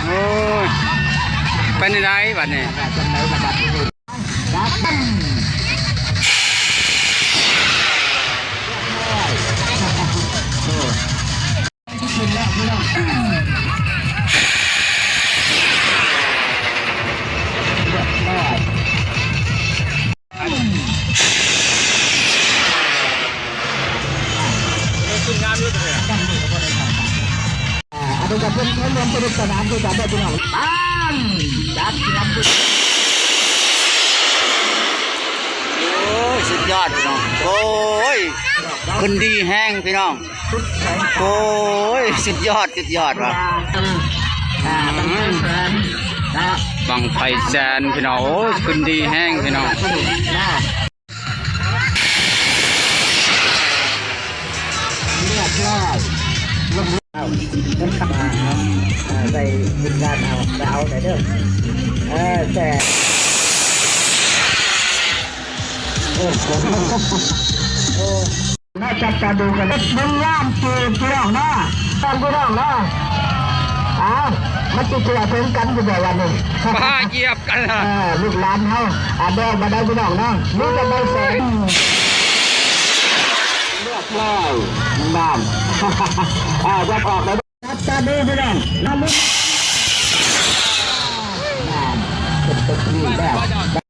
ໂອ້ຍ ເປັນຈັ່ງໃດບັດນີ້? ອັນນີ້ກໍເປັນສ່ວນຮ່ວມສະໜຸກສະໜານຄືກັນເດີພີ່ນ້ອງ. ໂອ້ຍ ສຸດຍອດພີ່ນ້ອງ ໂອ້ຍ ຂຶ້ນດີແຮງພີ່ນ້ອງ. ໂອ້ຍ ສຸດຍອດ ສຸດຍອດວ່າ ບັ້ງໄຟແສນພີ່ນ້ອງ. ໂອ້ຍ ຂຶ້ນດີແຮງພີ່ນ້ອງ. ມາຈັບຕາດູກັນເລີຍ ບຸນຍາມເກີດພີ່ນ້ອງເນາະ ທ່ານພີ່ນ້ອງເນາະ. ອ້າວ ມັນຊິທົ່ວເຖິງກັນຢູ່ບໍ່ວະນີ້? ຟ້າຢຽບກັນ ເອີ ລູກຫຼານເຮົາ ອາ ແບກມາໄດ້ພີ່ນ້ອງເນາະ ມີແຕ່ໃບແສງ ລຽບຮ້ອຍ ນັ້ນ ອາ ຢາກອອກໄດ້ ຈັບຕາດູພີ່ນ້ອງ ນຳ ນັ້ນ ເປັນຕົວທີ່ແບບ